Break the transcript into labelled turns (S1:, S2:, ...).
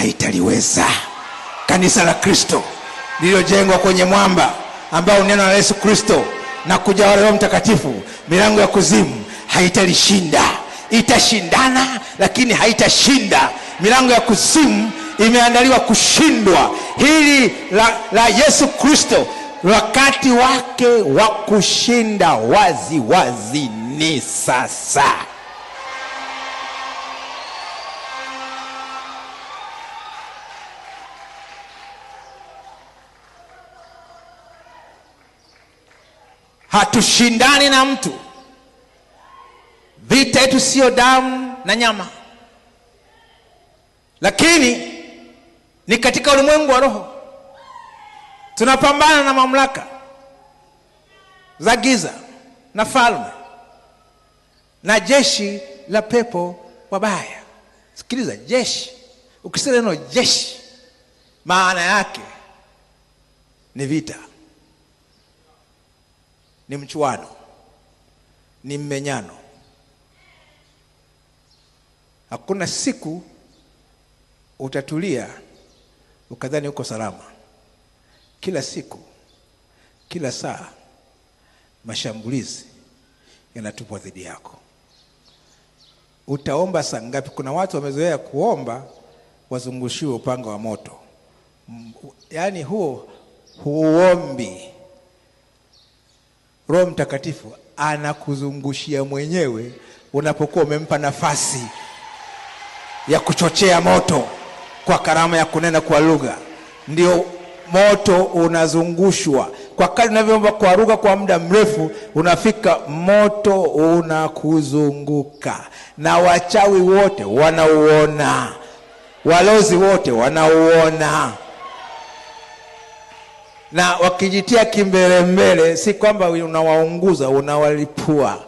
S1: haitaliweza. Kanisa la Kristo lililojengwa kwenye mwamba ambao neno la Yesu Kristo na kuja Roho Mtakatifu, milango ya kuzimu haitalishinda. Itashindana lakini haitashinda. Milango ya kuzimu imeandaliwa kushindwa. Hili la Yesu Kristo, wakati wake wa kushinda wazi wazi ni sasa. Hatushindani na mtu. Vita yetu sio damu na nyama, lakini ni katika ulimwengu wa roho. Tunapambana na mamlaka za giza na falme na jeshi la pepo wabaya. Sikiliza, jeshi. Ukisikia neno jeshi, maana yake ni vita, ni mchuano, ni mmenyano. Hakuna siku utatulia ukadhani uko salama. Kila siku, kila saa, mashambulizi yanatupwa dhidi yako. Utaomba saa ngapi? Kuna watu wamezoea kuomba wazungushiwe upanga wa moto. Yaani huo huombi. Roho Mtakatifu anakuzungushia mwenyewe unapokuwa umempa nafasi ya kuchochea moto kwa karama ya kunena kwa lugha. Ndio moto unazungushwa. Kwa kadri unavyoomba kwa lugha kwa muda mrefu, unafika moto unakuzunguka. Na wachawi wote wanauona, walozi wote wanauona. Na wakijitia kimbelembele, si kwamba unawaunguza, unawalipua.